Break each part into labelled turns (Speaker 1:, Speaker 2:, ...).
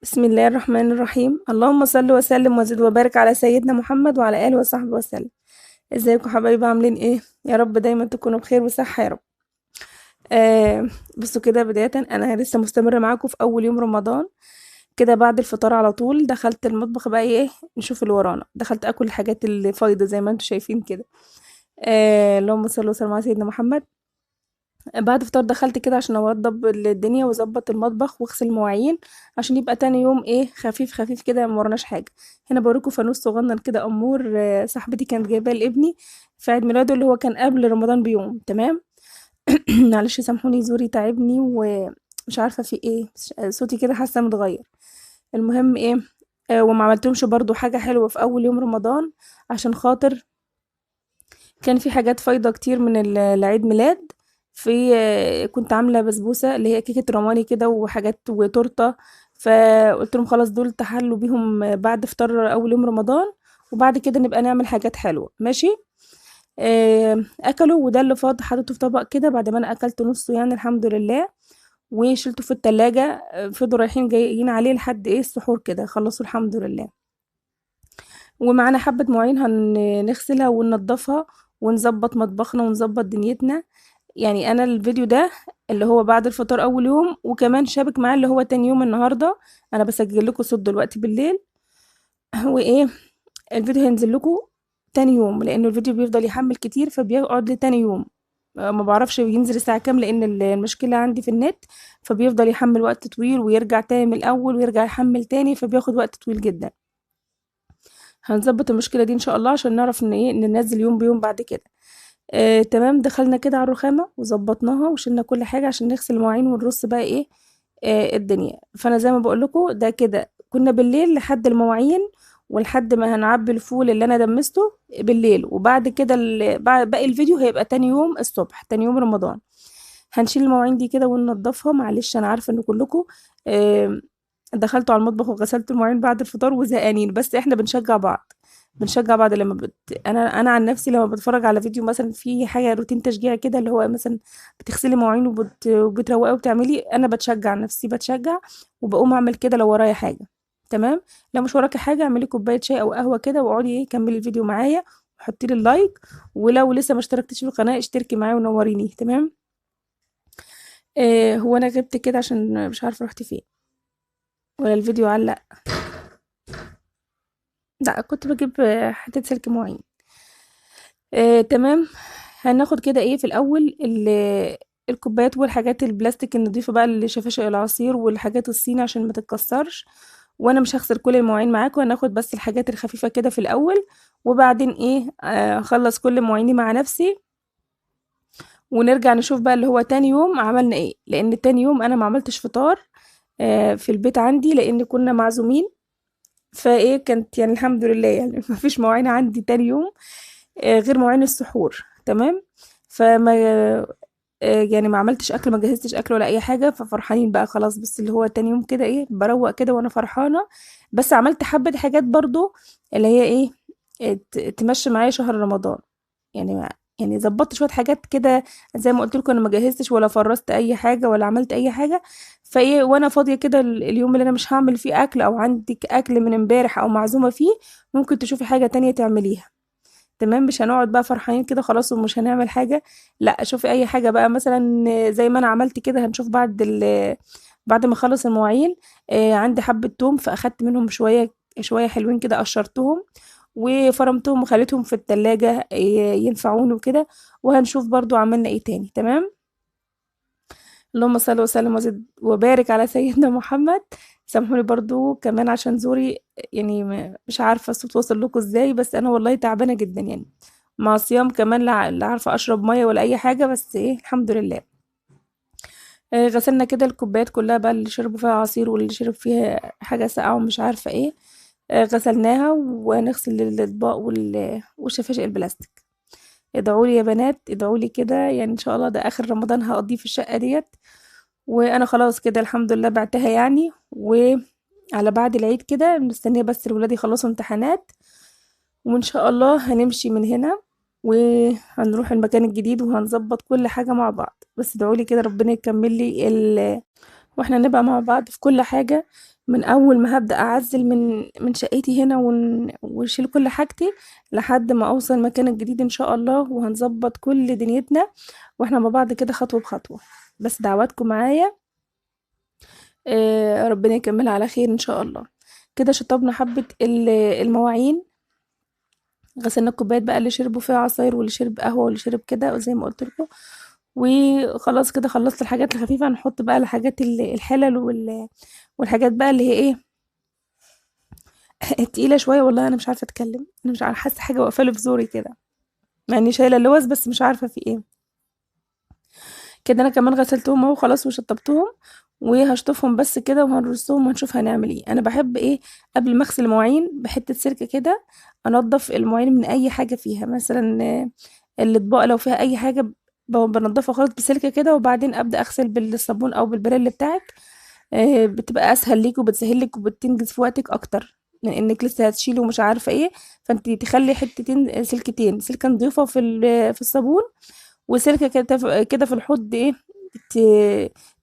Speaker 1: بسم الله الرحمن الرحيم. اللهم صل وسلم وزد وبارك على سيدنا محمد وعلى اله وصحبه وسلم. ازيكم حبايبي، عاملين ايه؟ يا رب دايما تكونوا بخير وصحة يا رب. بصوا كده، بداية انا لسه مستمرة معاكم في اول يوم رمضان كده. بعد الفطار على طول دخلت المطبخ بقى، ايه نشوف اللي ورانا. دخلت اكل الحاجات اللي فايضه زي ما انتم شايفين كده. اللهم صل وسلم على سيدنا محمد. بعد فطار دخلت كده عشان اوضب الدنيا واظبط المطبخ واغسل المواعين عشان يبقى تاني يوم ايه خفيف خفيف كده، ما وراناش حاجة. هنا بوريكم فانوس صغنن كده امور، صاحبتي كانت جايباه لابني في عيد ميلاده اللي هو كان قبل رمضان بيوم. تمام. معلش سامحوني، زوري تعبني ومش عارفه في ايه، صوتي كده حاسه متغير. المهم ايه، وما عملتهمش برضو حاجة حلوة في اول يوم رمضان عشان خاطر كان في حاجات فايضه كتير من العيد ميلاد. في كنت عامله بسبوسه اللي هي كيكة روماني كده وحاجات وتورته، فقلت لهم خلاص دول تحلوا بيهم بعد فطار اول يوم رمضان، وبعد كده نبقى نعمل حاجات حلوة. ماشي. اكلوا، وده اللي فاض حطيته في طبق كده بعد ما انا اكلت نصه يعني الحمد لله، وشلته في التلاجة. فضلوا رايحين جايين عليه لحد ايه السحور كده، خلصوا الحمد لله. ومعانا حبه مواعين هنغسلها وننضفها ونظبط مطبخنا ونظبط دنيتنا. يعني انا الفيديو ده اللي هو بعد الفطار اول يوم، وكمان شابك معاه اللي هو تاني يوم النهارده. انا بسجل لكم صوت دلوقتي بالليل، وايه الفيديو هينزل لكم تاني يوم لانه الفيديو بيفضل يحمل كتير فبيقعد لتاني يوم. ما بعرفش ينزل الساعة كام لان المشكلة عندي في النت، فبيفضل يحمل وقت طويل ويرجع تاني من الاول ويرجع يحمل تاني، فبياخد وقت طويل جدا. هنظبط المشكلة دي ان شاء الله عشان نعرف ان ايه ننزل يوم بيوم بعد كده. تمام. دخلنا كده على الرخامه وظبطناها وشلنا كل حاجة عشان نغسل المواعين ونرص بقى ايه الدنيا. فانا زي ما بقول لكم ده كده كنا بالليل لحد المواعين ولحد ما هنعبي الفول اللي انا دمسته بالليل، وبعد كده باقي الفيديو هيبقى تاني يوم الصبح، تاني يوم رمضان. هنشيل المواعين دي كده وننضفها. معلش انا عارفه ان كلكم دخلتوا على المطبخ وغسلتوا المواعين بعد الفطار وزهقانين، بس احنا بنشجع بعض، بنشجع بعض. لما انا عن نفسي لما بتفرج على فيديو مثلا في حاجة روتين تشجيع كده، اللي هو مثلا بتغسلي مواعين وبتروقي وبتعملي، انا بتشجع نفسي، بتشجع وبقوم اعمل كده لو ورايا حاجة. تمام. لو مش وراكي حاجة اعملي كوباية شاي او قهوة كده واقعدي ايه كملي الفيديو معايا وحطي لي ال like، ولو لسه ما اشتركتيش في القناة اشتركي معايا ونوريني. تمام. هو انا غبت كده عشان مش عارفه رحت فين ولا الفيديو علق. لا كنت بجيب حتة سلك مواعين. تمام. هناخد كده ايه في الاول الكوبايات والحاجات البلاستيك النضيفه بقى اللي شفاشق العصير والحاجات الصيني عشان ما تتكسرش. وانا مش هغسل كل المواعين معاكم، هناخد بس الحاجات الخفيفة كده في الاول، وبعدين ايه اخلص كل مواعيني مع نفسي ونرجع نشوف بقى اللي هو تاني يوم عملنا ايه. لان تاني يوم انا ما عملتش فطار في البيت عندي لان كنا معزومين، فايه كانت يعني الحمد لله يعني ما فيش مواعين عندي تاني يوم غير مواعين السحور. تمام. فما يعني ما عملتش اكل، ما جهزتش اكل ولا اي حاجة، ففرحانين بقى خلاص. بس اللي هو تاني يوم كده ايه بروق كده وانا فرحانة. بس عملت حبه حاجات برضو اللي هي ايه تمشي معايا شهر رمضان، يعني ظبطت شوية حاجات كده زي ما قلت لكم. انا ما جهزتش ولا فرزت اي حاجة ولا عملت اي حاجة، فايه وانا فاضية كده اليوم اللي انا مش هعمل فيه اكل او عندك اكل من امبارح او معزومه فيه، ممكن تشوفي حاجة تانية تعمليها. تمام. مش هنقعد بقى فرحانين كده خلاص ومش هنعمل حاجة، لا شوفي اي حاجة بقى مثلا زي ما انا عملت كده. هنشوف بعد ما اخلص المواعين. عندي حبه توم فاخدت منهم شوية شوية حلوين كده، قشرتهم وفرمتهم وخليتهم في التلاجة ينفعوني وكده، وهنشوف برضو عملنا ايه تاني. تمام. اللهم صل وسلم وزد وبارك على سيدنا محمد. سامحوني برضو كمان عشان زوري يعني مش عارفة الصوت وصل لكم ازاي، بس انا والله تعبانة جدا يعني مع صيام كمان، لا عارفة اشرب مية ولا اي حاجة، بس ايه الحمد لله. غسلنا كده الكوبايات كلها بقى اللي شربوا فيها عصير واللي شرب فيها حاجة ساقعة ومش عارفة ايه، غسلناها. وهنغسل الاطباق والشفاشق البلاستيك. ادعولي يا بنات، ادعولي كده يعني ان شاء الله ده اخر رمضان هقضيه في الشقة ديت، وانا خلاص كده الحمد لله بعتها يعني. وعلى بعد العيد كده مستنيه بس الولاد يخلصوا امتحانات، وان شاء الله هنمشي من هنا وهنروح المكان الجديد وهنظبط كل حاجة مع بعض. بس ادعولي كده ربنا يكمل لي واحنا نبقى مع بعض في كل حاجة. من اول ما هبدا اعزل من شقتي هنا واشيل كل حاجتي لحد ما اوصل المكان الجديد ان شاء الله، وهنظبط كل دنيتنا واحنا مع بعض كده خطوة بخطوة. بس دعواتكم معايا، ربنا يكملها على خير ان شاء الله. كده شطبنا حبه المواعين، غسلنا الكوبايات بقى اللي شربوا فيها عصاير واللي شرب قهوة واللي شرب كده وزي ما قلت لكم. وخلاص كده خلصت الحاجات الخفيفة. هنحط بقى الحاجات الحلل والحاجات بقى اللي هي ايه التقيله شوية. والله انا مش عارفه اتكلم، انا مش عارفه، حاسه حاجة واقفة لي في زوري كده، مع اني شايله اللوز بس مش عارفه في ايه كده. انا كمان غسلتهم اهو خلاص وشطبتهم، وهشطفهم بس كده وهنرصهم وهنشوف هنعمل ايه. انا بحب ايه قبل ما اغسل المواعين بحته سلك كده انضف المواعين من اي حاجة فيها، مثلا الاطباق لو فيها اي حاجة بنضفها خالص بسلكه كده، وبعدين ابدا اغسل بالصابون او بالبريل بتاعك. بتبقى اسهل ليك وبتسهل لك وبتنجز في وقتك اكتر من انك لسه هتشيله ومش عارفه ايه. فانت تخلي حتتين سلكتين، سلكه نضيفه في الصابون، وسلكه كده في الحوض ايه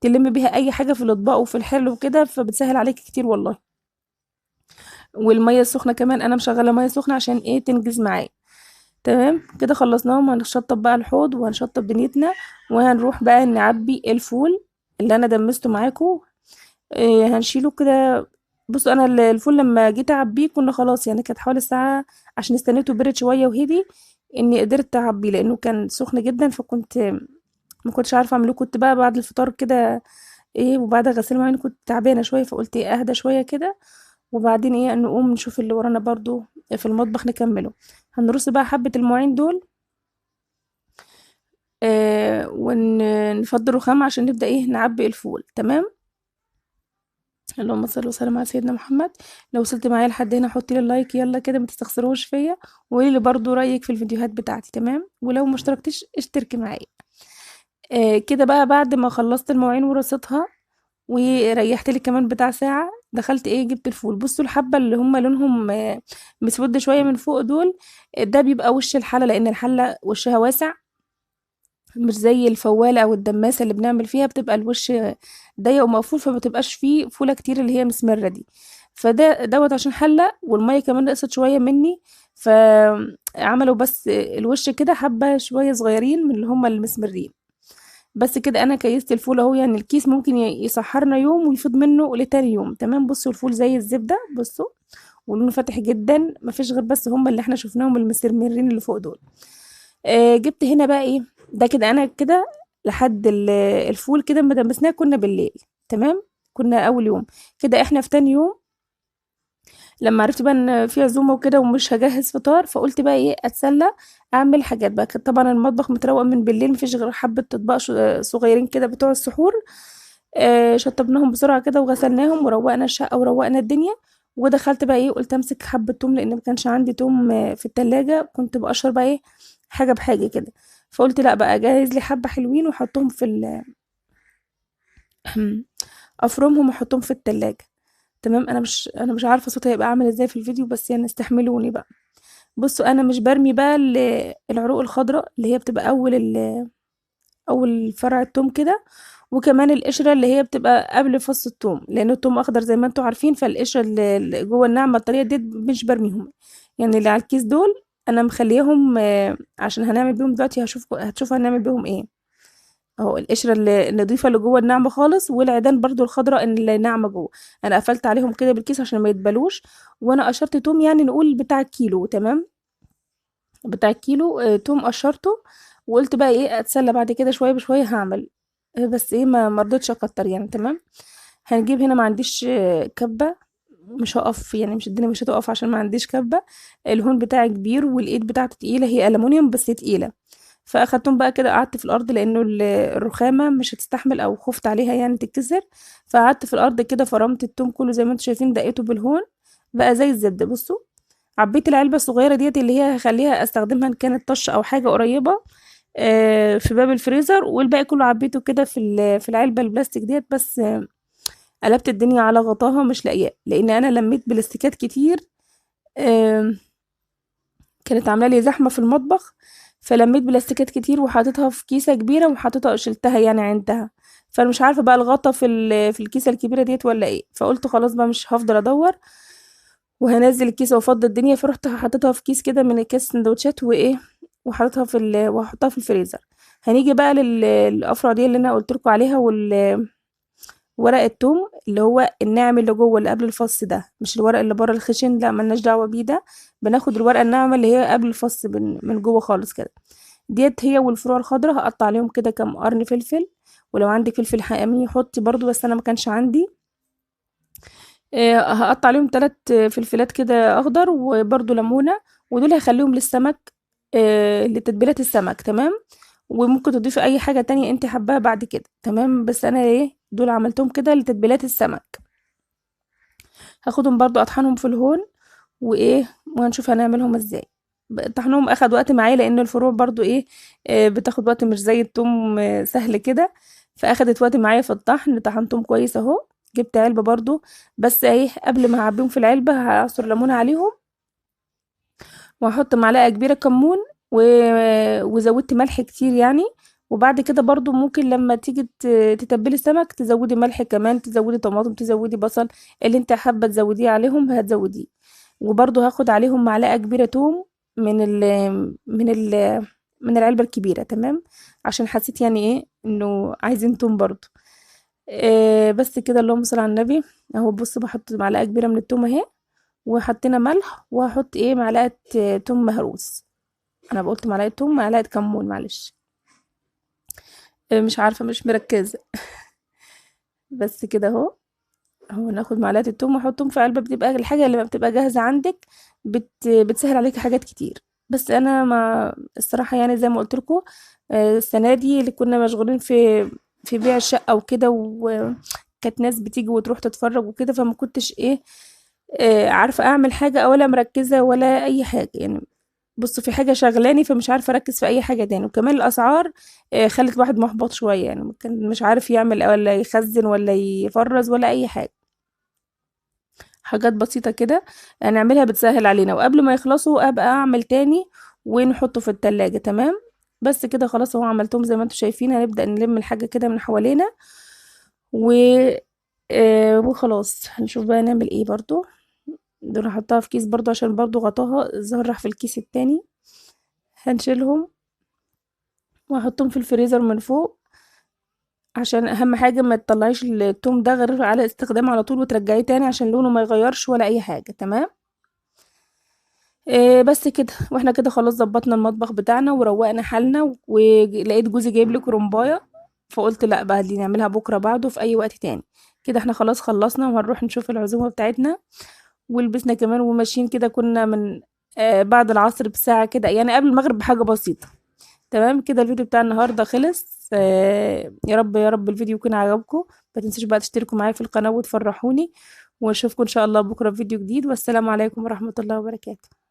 Speaker 1: تلم بيها اي حاجة في الاطباق وفي الحل وكده، فبتسهل عليك كتير والله. والمية السخنة كمان انا مشغله مية سخنة عشان ايه تنجز معايا. تمام كده خلصناهم. هنشطب بقى الحوض وهنشطب دنيتنا، وهنروح بقى نعبي الفول اللي انا دمسته معاكم. هنشيله كده. بصوا انا الفول لما جيت اعبيه كنا خلاص يعني كانت حوالي الساعة، عشان استنيته برد شوية وهدي اني قدرت اعبيه لانه كان سخن جدا، فكنت ما كنتش عارفه اعمله. كنت بقى بعد الفطار كده ايه وبعد غسيل المواعين كنت تعبانة شوية، فقلت ايه اهدى شوية كده وبعدين ايه نقوم نشوف اللي ورانا برضو في المطبخ نكمله. هنرص بقى حبه المواعين دول ونفضي الرخام عشان نبدا ايه نعبي الفول. تمام، اللهم صل وسلم على سيدنا محمد. لو وصلت معايا لحد هنا حطي لي ال like يلا كده، ما تستخسروش فيا، وقولي لي برضو رايك في الفيديوهات بتاعتي. تمام، ولو ما اشتركتش اشتركي معايا. كده بقى بعد ما خلصت المواعين ورصيتها وريحت لي كمان بتاع ساعة، دخلت ايه جبت الفول. بصوا الحبة اللي هم لونهم مسود شوية من فوق دول، ده بيبقى وش الحلة لان الحلة وشها واسع، مش زي الفواله او الدماسه اللي بنعمل فيها بتبقى الوش ضيق ومقفول، فما بتبقاش فيه فوله كتير اللي هي مسمره دي. فده دوت عشان حله، والمية كمان نقصت شوية مني، فعملوا بس الوش كده حبه شوية صغيرين من اللي هم المسمرين بس كده. انا كيست الفول اهو، يعني الكيس ممكن يسحرنا يوم ويفيض منه لتاني يوم. تمام، بصوا الفول زي الزبدة، بصوا ولونه فاتح جدا، مفيش غير بس هم اللي احنا شفناهم المسمرين اللي فوق دول. جبت هنا بقى ايه ده كده، انا كده لحد الفول كده ما دمسناه كنا بالليل. تمام، كنا اول يوم كده، احنا في تاني يوم لما عرفت بقى ان في عزومة وكده ومش هجهز فطار، فقلت بقى ايه اتسلى اعمل حاجات بقى. كان طبعا المطبخ متروق من بالليل، مفيش غير حبه اطباق صغيرين كده بتوع السحور. شطبناهم بسرعة كده وغسلناهم وروقنا الشقة وروقنا الدنيا. ودخلت بقى ايه قلت امسك حبه توم لان ما كانش عندي توم في التلاجة، كنت بقشر بقى ايه حاجة بحاجة كده. فقلت لا بقى جهز لي حبه حلوين وحطهم في افرمهم واحطهم في التلاجة. تمام، انا مش عارفه صوتي هيبقى عامل ازاي في الفيديو، بس يعني استحملوني بقى. بصوا انا مش برمي بقى العروق الخضراء اللي هي بتبقى اول فرع التوم كده، وكمان القشرة اللي هي بتبقى قبل فص التوم، لان التوم اخضر زي ما انتم عارفين، فالقشره اللي جوه الناعمة الطريه دي مش برميهم، يعني اللي على الكيس دول انا مخليهم، عشان هنعمل بيهم دلوقتي، هتشوفوا هنعمل بيهم ايه. اهو القشرة النضيفه اللي جوه الناعمة خالص، والعيدان برضو الخضراء اللي ناعمة جوه، انا قفلت عليهم كده بالكيس عشان ما يتبلوش. وانا قشرت توم يعني نقول بتاع كيلو، تمام، بتاع كيلو، توم قشرته. وقلت بقى ايه اتسلى بعد كده شوية بشوية هعمل، بس ايه ما رضيتش اكتر يعني. تمام، هنجيب هنا ما عنديش كبه، مش هقف يعني، مش الدنيا مش هتقف عشان ما عنديش كبه. الهون بتاعي كبير والايد بتاعته تقيلة، هي الومنيوم بس تقيلة. فاخدتهم بقى كده قعدت في الارض لانه الرخامه مش هتستحمل او خفت عليها يعني تتكسر، فقعدت في الارض كده فرمت التوم كله زي ما انتم شايفين، دقيته بالهون بقى زي الزبدة. بصوا عبيت العلبة الصغيرة ديت اللي هي هخليها استخدمها ان كانت طش او حاجة قريبه، في باب الفريزر، والباقي كله عبيته كده في العلبة البلاستيك ديت. بس قلبت الدنيا على غطاها مش لاقياه، لان انا لميت بلاستيكات كتير، كانت عامله لي زحمة في المطبخ، فلميت بلاستيكات كتير وحطيتها في كيسه كبيرة وحطيتها شلتها يعني عندها، فانا مش عارفه بقى الغطا في الكيسة الكبيرة ديت ولا ايه. فقلت خلاص بقى مش هفضل ادور، وهنزل الكيسة وافضي الدنيا. فرحت حطيتها في كيس كده من الكيس سندوتشات وايه، وحطيتها في وهحطها في الفريزر. هنيجي بقى للافرع دي اللي انا قلت لكم عليها، ورق التوم اللي هو الناعم اللي جوه اللي قبل الفص ده، مش الورق اللي بره الخشن، لا ملناش دعوه بيه ده. بناخد الورقة الناعمة اللي هي قبل الفص من جوه خالص كده ديت، هي والفروع الخضراء. هقطع عليهم كده كام قرن فلفل، ولو عندك فلفل حامي حطي برضو، بس انا ما كانش عندي. هقطع عليهم 3 فلفلات كده اخضر، وبرضو ليمونه، ودول هخليهم للسمك، لتتبيلات السمك. تمام. وممكن تضيفي اي حاجة تانية انت حباها بعد كده. تمام. بس انا ايه دول عملتهم كده لتتبيلات السمك. هاخدهم برضو اطحنهم في الهون وايه، وهنشوف هنعملهم ازاي. طحنهم اخد وقت معايا لان الفروع برضو ايه، بتاخد وقت، مش زي التوم، سهل كده، فاخدت وقت معايا في الطحن. طحنتهم كويس اهو. جبت علبة برضو، بس ايه قبل ما هعبيهم في العلبة هعصر ليمونه عليهم، وهحط معلقه كبيرة كمون وزودت ملح كتير يعني. وبعد كده برضو ممكن لما تيجي تتبلي السمك تزودي ملح كمان، تزودي طماطم، تزودي بصل، اللي انت حابة تزوديه عليهم هتزوديه. وبرضو هاخد عليهم معلقه كبيرة توم من العلبة الكبيرة. تمام. عشان حسيت يعني ايه انه عايزين توم برضو. بس كده. اللهم صل على النبي. اهو بصوا بحط معلقه كبيرة من التوم اهي، وحطينا ملح، وهحط ايه معلقه توم مهروس. انا قلت معلقه توم، معلقه كمون، معلش مش عارفه، مش مركزه. بس كده اهو. اهو ناخد معلقه التوم واحطهم في علبة. بتبقى الحاجة اللي بتبقى جاهزة عندك بتسهل عليك حاجات كتير. بس انا ما الصراحة يعني زي ما قلت لكم، السنة دي اللي كنا مشغولين في بيع الشقة وكده، وكانت ناس بتيجي وتروح تتفرج وكده، فما كنتش ايه، عارفه اعمل حاجة ولا مركزه ولا اي حاجة يعني. بصوا في حاجة شغلاني فمش عارفه اركز في اي حاجة تاني. وكمان الاسعار خلت الواحد محبط شوية يعني، ممكن مش عارف يعمل ولا يخزن ولا يفرز ولا اي حاجة. حاجات بسيطة كده نعملها بتسهل علينا، وقبل ما يخلصوا ابقى اعمل تاني ونحطه في التلاجة. تمام. بس كده خلاص اهو عملتهم زي ما انتم شايفين. هنبدا نلم الحاجة كده من حوالينا وخلاص. هنشوف بقى نعمل ايه. برضو دول هحطها في كيس برضو عشان برضو غطاها الظاهر راح في الكيس التاني. هنشيلهم وهحطهم في الفريزر من فوق، عشان اهم حاجة ما تطلعيش التوم ده غير على استخدام على طول وترجعيه تاني عشان لونه ما يغيرش ولا اي حاجة. تمام. بس كده. واحنا كده خلاص ظبطنا المطبخ بتاعنا وروقنا حالنا. ولقيت جوزي جايب لي كرنبايه، فقلت لا بقى دي نعملها بكره بعده في اي وقت تاني. كده احنا خلاص خلصنا، وهنروح نشوف العزومة بتاعتنا. ولبسنا كمان وماشيين كده، كنا من بعد العصر بساعة كده يعني، قبل المغرب بحاجة بسيطة. تمام كده الفيديو بتاع النهارده خلص. يا رب يا رب الفيديو يكون عجبكم. ما تنسوش بقى تشتركوا معايا في القناة وتفرحوني، واشوفكم ان شاء الله بكره في فيديو جديد. والسلام عليكم ورحمة الله وبركاته.